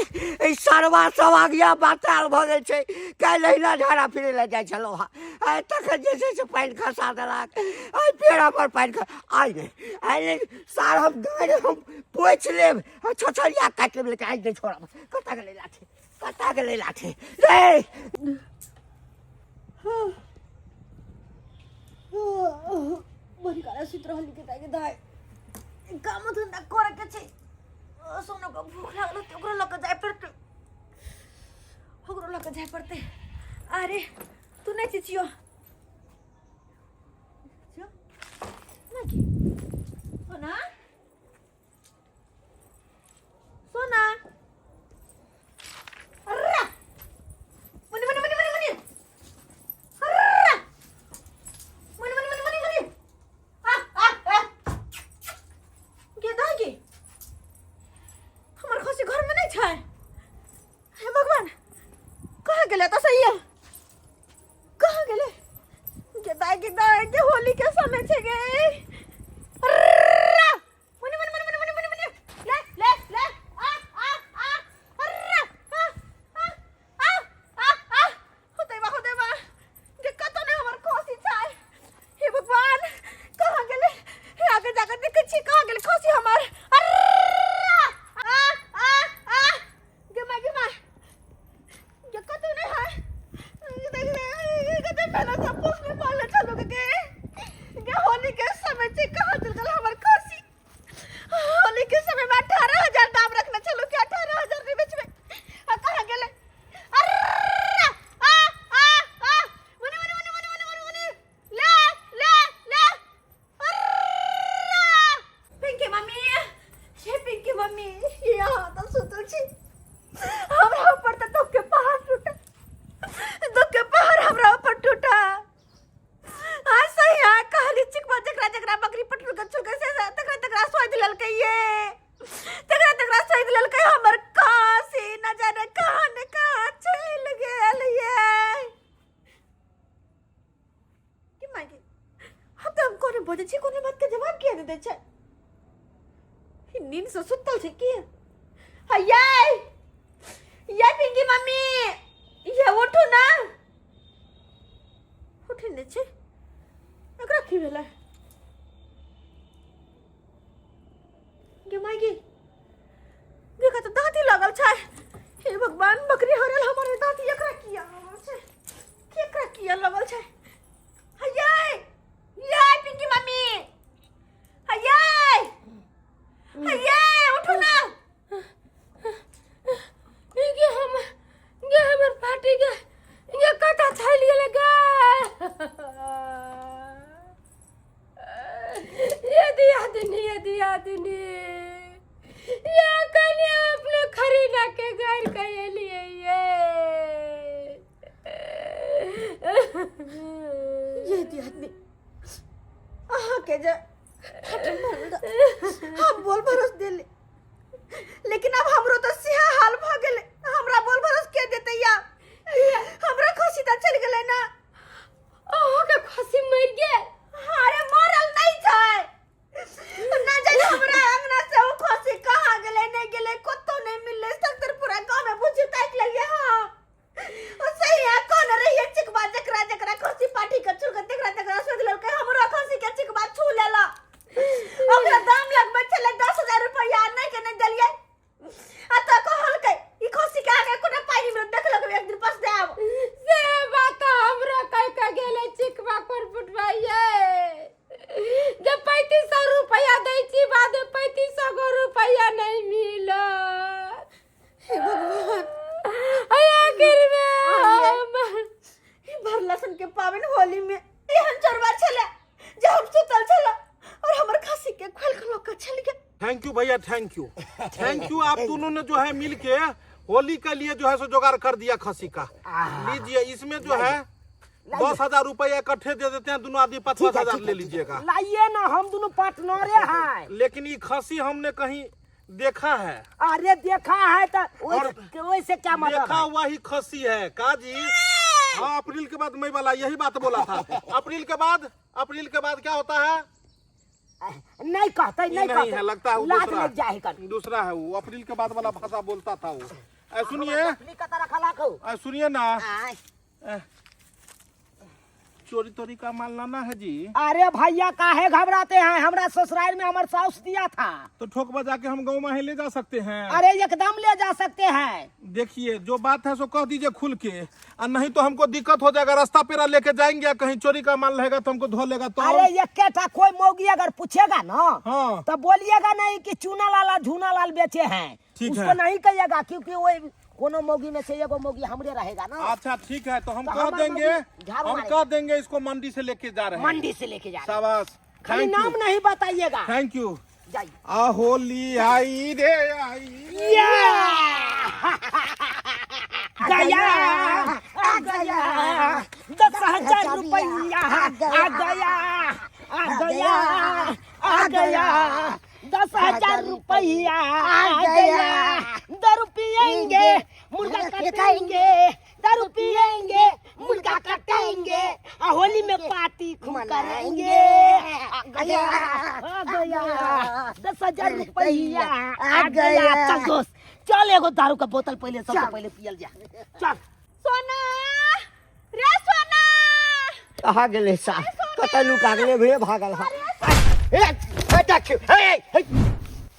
ई सरवा सब आगिया बाताल भऽ गेल छै। काल्हि अहिना झाड़ा फिरै लए जाइ छलहुँ हँ, आइ तखन जे छै से पानि खसा देलक। आइ पेड़ा पर पानि ख आइ नहि आइ नहि सार, हम गाड़ि हम पोछि लेब, छछरिया काटि लेब, लेकिन आइ नहि छोड़ब। कतऽ गेलै लाठी, कतऽ गेलै लाठी रे? बड़ी काला सुति रहली के ताके दाइ काम धंधा करे के छै। सोनो के भूख लागल होतै, ओकरो लऽ के जाय पड़तै, ओकरो लऽ के जाय पड़तै। अरे तू नहि चिचियो ना की सोना सोना अर्रा मनी मनी मनी मनी मनी अर्रा मनी मनी मनी मनी मनी आ आ आ गे दागी हमर खसी घर में नहीं छै। हे भगवान कहाँ गेलै तऽ सही है, कहाँ गेलै? गे दाई गे दाई गे होली के समय छै गे। अर्रा मनी मनी मनी मनी मनी मनी मनी ले ले ले आ आ आ अर्रा आ आ आ आ आ होतै बा होतै बा गे कतौ नै हमर खसी छै। हे भगवान कहाँ गेलै? हे आगे जाकर देखै छी कहाँ गेलै खसी हमर। अर्रा आ आ आ गे मा गे मा गे कतौ नै है। देख ले कते पहला सब पोसने पाले छलो गे गे। सुतल छी। हमरा ऊपर तऽ दुख के पहाड़ टूटा, दुख के पहाड़ हमरा ऊपर टूटा। आज सही आ कहली चिकवा जकरा जकरा बकरी पटुल के छुलके से तकरा तकरा सोच लेलकै ये, तकरा तकरा सोच लेलकै। हमर कासी न जाने कहाँ ने कहाँ चलि गेल ये। की मांगे हम तऽ हम कोनो बजै छी, कोनो बात के जवाब किया नहि दै छै? ई नींद से सुतल छै की? हयै ये पिंकी मम्मी, ये उठू ना। उठे नहि छै, एकरा की भेलै? गे माय गे, गे कतऽ दाँती लागल छै। हे भगवान, बकरी हरल हमर दाँती एकरा किया लागल छै? केकरा किया लागल छै? हयै ये पिंकी मम्मी, हयै हयै उठू ना। गे हम गे हमर फाटी गे, गे कतऽ चलि गेलै गे? ये दियादिनी, ये दियादिनी, ये कन्या अपने खरीदा के घर के लिए ये ये दियादनी अहाँ के जे हम बोल भरोस देली, लेकिन अब हमरो तो सिहा हाल भ गेलै। हमरा बोल भरोस के देते या? हमरा खुशी त चल गेलै ना। अहाँके खुशी मरि गेल? अरे मरल नहीं छै, ना जाने हमरा अंगना से ओ खुशी कहाँ गेलै, नहीं गेलै, कतौ नहीं मिललै। सत्तर पूरा गांव में बुझी ताकि लेलियै। हाँ ओ सही है, कौन रहिए चिकबा जकरा जकरा खसी पाठी के छुल के तकरा तकरा सोच लेलकै। हमरा खसी के चिकबा छू लेला, ओकरा दाम लगबै छलै 10,000 रुपया, नहीं के नहीं देलियै। आ तऽ कहलकै ई खसी के आगे कोनो पानि में देखलक एक दिन पस देब। से बात हमरा कह के गेलै चिकबा कोर फुटबा ये जे 3500 रुपया दै छी, बाद में 3500 गो रुपया नहीं मिलत। हे भगवान, आखिर में हम ई भरलसन के पावन होली में एहन चोरबा छले जे हम सुतल छले और हमर खसी के खोल के लऽ के चल गेल। Thank you भैया, thank you, thank you. आप दोनों ने जो है मिल के होली के लिए जो है सो जुगाड़ कर दिया खसी का। लीजिए, इसमें जो है 10,000 रुपया इकट्ठे दे देते हैं दोनों आदमी, पाँच ठीक पाँच है, हजार ठीक है, ले ठीक है। लीजिएगा। लाइए ना, हम दोनों पार्टनरे हैं। लेकिन ये खसी हमने कहीं देखा है। अरे देखा है तो और वैसे क्या मतलब देखा है? हुआ ही खसी है का जी? हाँ, अप्रैल के बाद मई वाला यही बात बोला था। अप्रैल के बाद, अप्रैल के बाद क्या होता है? नहीं कहते, ये नहीं नहीं कहते है, लगता है वो लात दूसरा लग जाए कर। दूसरा है वो, अप्रैल के बाद वाला भाषा बोलता था वो। सुनिए, कता रखा लाखो। सुनिए ना, आय। चोरी तोरी का माल लाना है जी। अरे भैया काहे घबराते हैं, हमरा ससुराल में हमार साउस दिया था। तो ठोक बजा के हम गाँव में ही ले जा सकते हैं? अरे एकदम ले जा सकते हैं। देखिए जो बात है सो कह दीजिए खुल के, और नहीं तो हमको दिक्कत हो जाएगा। रास्ता पेरा लेके जाएंगे, कहीं चोरी का माल रहेगा तो हमको धो लेगा तो। अरे एक कोई मौगी अगर पूछेगा ना, हाँ, तो बोलिएगा नहीं कि चूना लाल और झूना लाल बेचे हैं। ठीक उसको है। नहीं कहिएगा, क्योंकि वो कोनो मौगी में से एगो मौगी हमरे रहेगा ना। अच्छा ठीक है, तो हम तो कह हमार देंगे, मौगी झाड़ू हम मारेगा। कह देंगे इसको मंडी से लेके जा रहे हैं। मंडी से लेके जा रहे हैं। शाबाश। खाली thank नाम you, नहीं बताइएगा। Thank you. जाइए। आ होली आई रे आई। गया आ गया 10,000 रुपया, आ गया आ गया आ गया 10,000 रुपया आ गया। दारू पियेंगे मुर्गा काटेंगे, दारू पियेंगे मुर्गा काटेंगे, आ होली में पार्टी खूब करेंगे। आ गया आ गया 10,000 रुपया आ गया। चल दोस्त चल, एगो दारू का बोतल पहले सबसे पहले पियल जा, चल। सोना रे सोना, कहाँ गेलै सा? कतऽ लुका गेलै भे? भागल हा। ए, ए, देखियौ, हे, हे,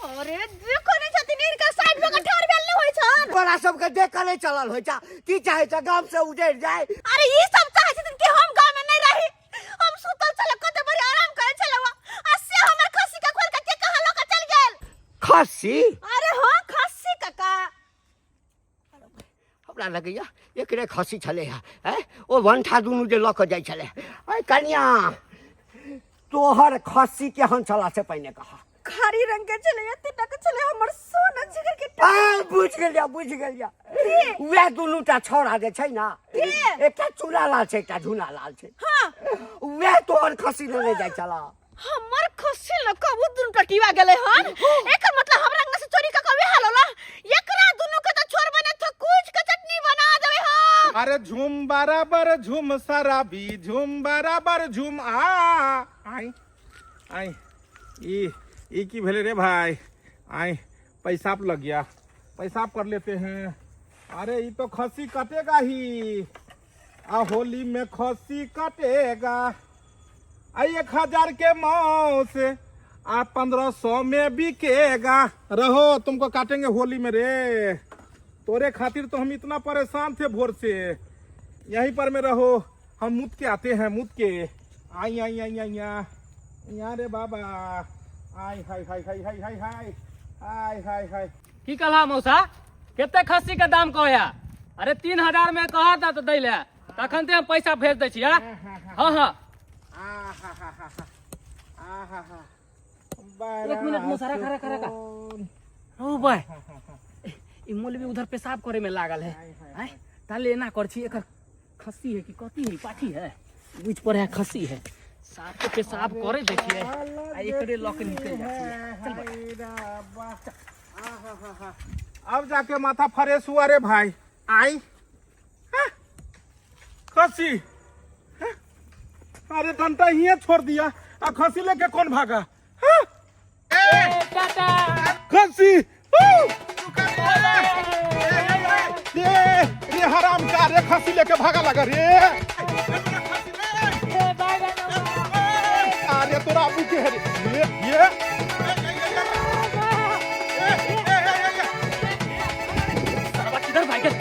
अरे देखो नहीं छथिन, इनका साइड में ठार भेल नहीं होय छन। तोरा सबके देख कऽ नहि चलल होइ छ। की चाहै छ, गाम से उजड़ि जाय? अरे ई सब चाहै छथिन कि हम गांव में नहीं रही। हम सुतल छल, कते बड़ी आराम करे छल आ से हमर खस्सी के खोल के के कहाँ लऽ के चल गेल? खस्सी? अरे हाँ खस्सी काका। हमरा लगैया एकरे खस्सी छलै हँ। आँय, ओ वंठा दुनू जे लऽ कऽ जाइ छलै। अय कनिया, तोहर खस्सी केहन छला से पहिने कह। खारी रंग के छलै एते के छलै हमर सोना जिगर के आ बुझि गेलिया बुझि गेलिया वएह दुनू टा छौड़ा जे छै ने, एकटा चूड़ा लाल छै, एकटा झूना लाल छै। हाँ। वएह तोहर खस्सी लेने जाइ छला। हमर खस्सी ल कबू दुनू टटीवा गेलै हन। एकर मतलब हमरा अंगना से चोरी क कबे हाल होला। एकरा दुनू के त छोड़ बने तो कुछ के चटनी बना देबे हम। अरे झूम बराबर झूम शराबी, झूम बराबर झूम आ आई आई ई ई की भेले रे भाई? आई पैसा लग गया, पैसा कर लेते हैं। अरे ई तो खस्सी कटेगा ही, आ होली में खस्सी कटेगा। आ 1000 के मौस आ 1500 में बिकेगा। रहो तुमको काटेंगे होली में रे, तोरे खातिर तो हम इतना परेशान थे भोर से। यहीं पर में रहो, हम मुत के आते हैं, मुत के। आई आई आई आई यहाँ रे बाबा, आई हाय हाय हाय हाय हाय हाय हाय हाय हाय। की कहला मौसा, कते खस्सी के दाम कहया? अरे 3000 में कहा था तो दै ले, तखन ते हम पैसा भेज दै छियै। हाँ हाँ। एक मिनट मौसा, रखा रखा रखा। ओ भाई, ई मौलवी उधर पेशाब करे में लागल है। आय ताले एना कर छी, एकर खस्सी है कि कथी है, पाठी है, बुझ पर है खस्सी है। साफ के पेशाब करे देखिए आ एकरे लक निकल जाती है। चल बता। अब जाके माथा फ्रेश हुआ रे भाई। आई हाँ? खस्सी, हाँ? अरे डंटा ही छोड़ दिया, आ खस्सी लेके कौन भागा? हाँ? खस्सी रे रे हराम का रे, खस्सी लेके भागा लगा रे। अरे तोरा अबू के है रे ये किधर भाग गए?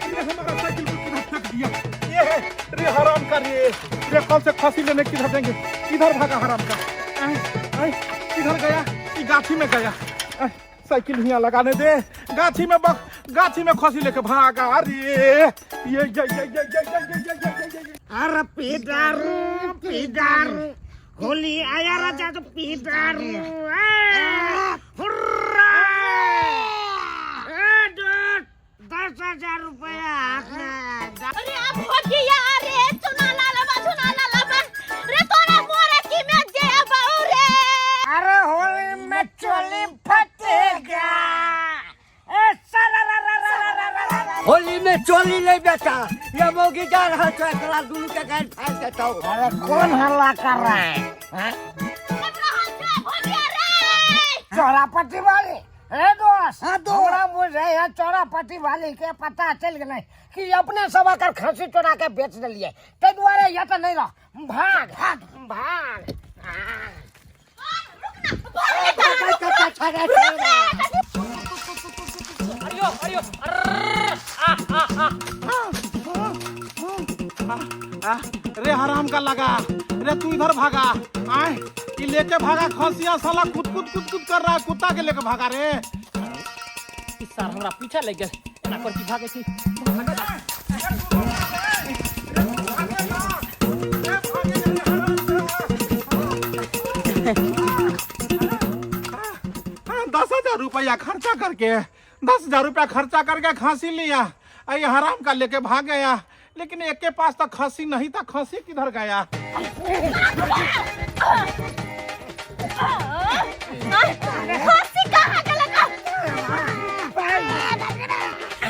ये हमारा साइकिल को किधर फेंक दिया? ये है रे हराम का रे रे, कल से खस्सी लेने किधर देंगे? किधर भागा हराम का? आय, आय, किधर गया? ई गाछी में गया। आय, साइकिल हियां लगाने दे। गाछी में बक, गाछी में खस्सी लेके भागा। अरे ये ये ये ये ये ये ये ये ये ये ये। अरे पीदारू पीदारू, होली आया राजा तो पीदारू। हुर्रा! ए दोस्त, 10,000 रुपया हाथ में। अरे अब हो गया रे चुना लाल बा, चुना लाल बा रे, तोरा मोरे की में जे बाऊ रे। अरे होली में चोली फटेगा। ए सारा रा रा रा रा रा रा रा। होली में चोली ले बेटा, ये मौगी जा रहा है एकरा दुनू के गाड़ फाड़ देतौ। अरे कौन हल्ला कर रहा है? हाँ? चौरापट्टी वाले ए दोस्त, हमरा बुझे है चौरापट्टी वाले के पता चल गेलै कि अपने सब एकर खस्सी चोरा के बेच देलियै, ताहि दुआरे यह तऽ नहीं रह, भाग भाग भाग। अरियो अरियो अर्र, आ आ आ। आ, रे हराम का लगा रे, तू इधर भागा। आए ये लेके भागा खसिया साला, कुद कुद कुद कुद कर रहा है, कुत्ता के लेके भागा रे। ई सार हमरा पीछा लग गेल, एना कर की भागे छी। हाँ, 10,000 रुपया खर्चा करके, 10,000 रुपया खर्चा करके खांसी लिया, आ ये हराम का लेके भाग गया। लेकिन एक के पास तो खांसी नहीं था, खांसी किधर गया? खस्सी कहाँ गेलै का?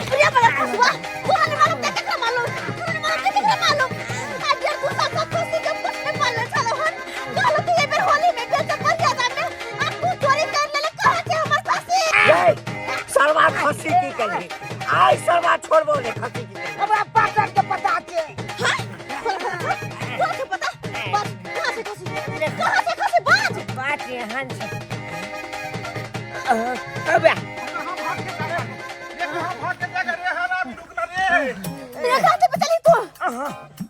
रे बड़ा खसुआ, तोरा नहीं मालूम ते केकरा मालूम, तोरा नहीं मालूम ते केकरा मालूम। आ डेढ़ दू साल से खस्सी के पट्टे पालने छलौ हन। कहलौ कि एहि बेर होली में बेचब बढ़िया दाम में, आ तू चोरी कर लेले, कहाँ छै हमर खस्सी? ए, सरवा खस्सी की कही? आइ सरवा छोड़बो ने खस्सी की कही। हमरा पाटन के पता छै। हाँ? तोरा के पता? बाज, कहाँ छै खस्सी? कहाँ छै खस्सी? बाज! बात एहन छै। अबे कहाँ भाग के जाएगा? रे कहाँ भाग के जाएगा रे हरामी, रुक ना रे। मेरा साथे पे चली तू।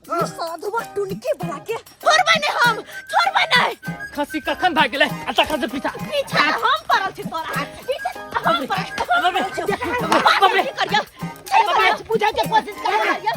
ये साधुआ टुनके बना के छोड़बै नहीं हम, छोड़बै नहीं। खस्सी कखन भाग गेलै? आ तखन से पीछा पीछा हम पड़ल छी तोरा, पीछा हम पड़ल। बाप रे, बाप रे, की करियो? बाप रे। बुझै के कोशिश करियो।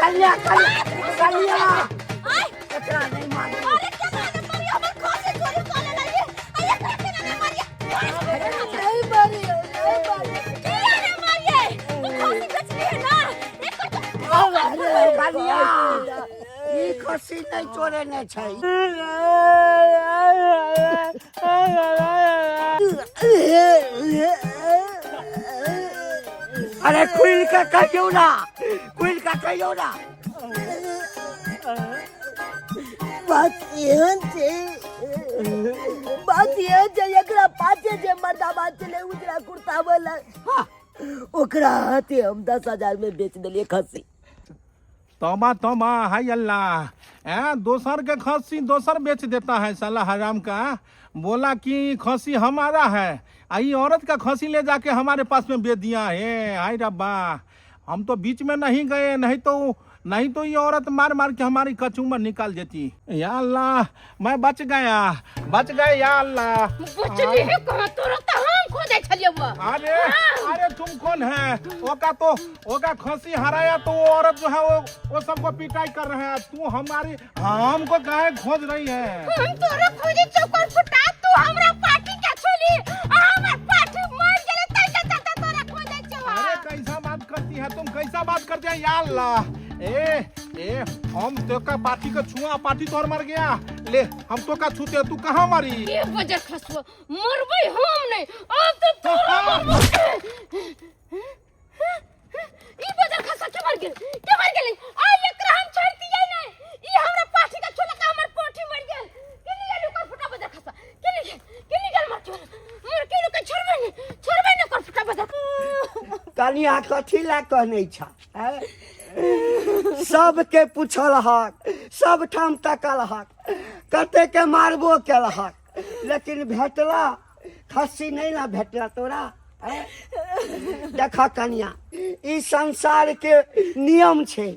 कलिया कलिया कलिया आय एकरा नहीं मारी अरे केना ने मारी हमर खसी चोरी कऽ लेला ये आ एकरा केना ने मारिए नहीं मारी नहीं मारी किया ने मारिए तू खसी बेचली है ना एकर तो अरे कलिया ई खस्सी नहीं चोरेने छै अरे खुल के कहियौ ना खुल के कहियौ ना बात एहन छै बात एहन छै एकरा पाछे जे मर्दाबाद छलै उजरा कुर्ता वाला हाँ ओकरा हाथे हम 10,000 में बेच देलियै खस्सी तौबा तौबा हाय अल्लाह ए दोसर के खस्सी दोसर बेच देता है साला हराम का बोला कि खस्सी हमारा है आ ये औरत का खस्सी ले जाके हमारे पास में बेच दिया है हाय रब्बा हम तो बीच में नहीं गए नहीं तो ये औरत मार मार के हमारी कचूमर निकाल देती या अल्लाह मैं बच गया बच गए या अल्लाह बचली है कहाँ तोरा तो हम खोजै छलियौ अरे अरे तुम कौन है ओका तो ओका खसी हराया तो वो औरत जो है वो सबको पिटाई कर रहे हैं तू हमारी हमको काहे खोज रही है हम तोरा खोजे चौकर फुटा तू हमरा पार्टी के छली आ हमर पार्टी मर गेलै तै के चलते तोरा खोजै छौ अरे कैसा बात करती है तुम कैसा बात करती है या अल्लाह ए ए हम तो का पार्टी को छुआ पार्टी तोर मर गया ले हम तो का छूते तू कहाँ मरी के बजर खसुआ मरबै हम नहीं अब तो तोरा मरबो ई बजर खसुआ के मर गेल के मर गेल आ एकरा हम छोड़ दियै नहीं ई हमरा पाठी के छोला का हमर पोठी मर गेल के निकल ओकर फुटा बजर खसुआ के निकल के निकल मर के मर के लोग छोड़बै नहीं छोड़बै नहीं ओकर फुटा बजर कनिया कथी लए कहने छ आँय? सबके पूछल हक सब ठाम तकल हक कते के मारबो केल हक लेकिन भेटला खस्सी नहीं ना भेटला तोरा आँय? देख कनिया ई संसार के नियम छै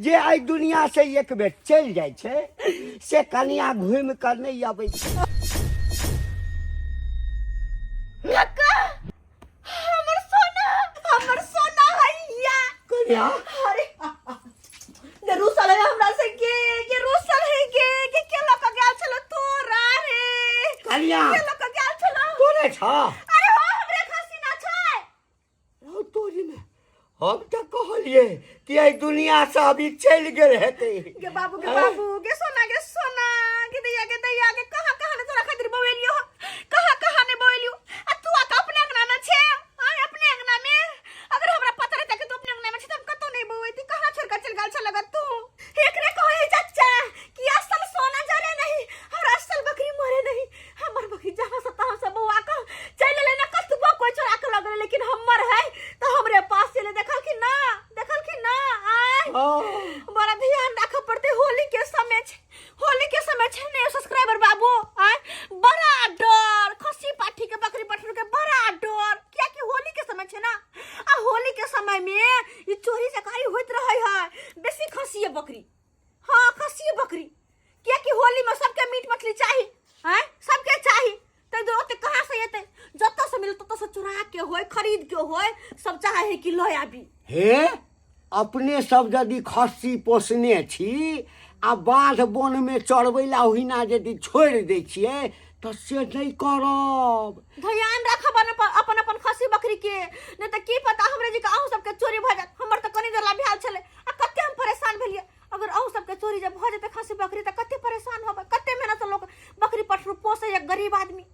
जे एहि दुनिया से एक बेर चलि जाइ छै से कनिया घुमि कऽ नहि अबै छै काका हमर सोना हमर सोना हैया कनिया अरे ने रूसल है हमरा से के के रूसल है के के के लक गेल छलो तोरा रे कनिया के लक गेल छलो तोरे छ अरे हो हमरे खसी ना छै रौ तोरी में हम तऽ कहलिए कि एहि दुनिया से अभी चलि गेल हेतै गे बाबू गे बाबू गे सोना गे सोना गे दैया गे दैया गे कहाँ कहाँ ने तोरा खातिर बवेलियो कहाँ कहाँ ने बवेलियो आ तू आके अपने अंगना में छे आय अपने अंगना में अगर हमरा पता रहता कि तू अपने अंगना में छे त हम कतौ नहीं बवेती कहाँ छोड़ के चल गेल छल लगा तू एकरे कहे चाचा कि असल सोना जरे नहीं और असल बकरी मरे नहीं हमर बकरी जहाँ से तहाँ से बौआ के चल ले ना कतबो कोई चोरा के लग लेकिन हमर है तो हमरे पास चले देखल कि ना देखल कि ना आय बड़ा ध्यान रखे पड़ते होली के समय छे होली के समय छे ने सब्सक्राइबर बाबू आय बड़ा डर खसी पाठी के बकरी पठरू के बड़ा डर किया कि होली के समय छे ना आ होली के समय में ई चोरी चकारी होइत रहे है बेसी खसी बकरी हाँ खसी बकरी कियाकि होली में सबके मीट मछली चाही हैं सबके चाही तै दुआरे ओते कहाँ से एतै जतऽ से मिलत ततऽ से चुरा के होय खरीद के होय सब चाहे है कि लऽ आबी हे अपने सब यदि खस्सी पोसने छी आ बाध बोनमे चरबै ला ओहिना यदि छोड़ि दै छियै तऽ से नहि करब ध्यान राखब अपन अपन अपन खस्सी बकरी के नहीं तऽ की पता हमरे जी के अहूँ सबके चोरी भऽ जायत हमर तऽ कनी देर ला भेल छलै आ कते हम परेशान भेलियै अगर अहूँ सबके चोरी जब भऽ जेतै खस्सी बकरी तऽ कते परेशान होबै कते मेहनत से लोक बकरी पठरू पोसैया गरीब आदमी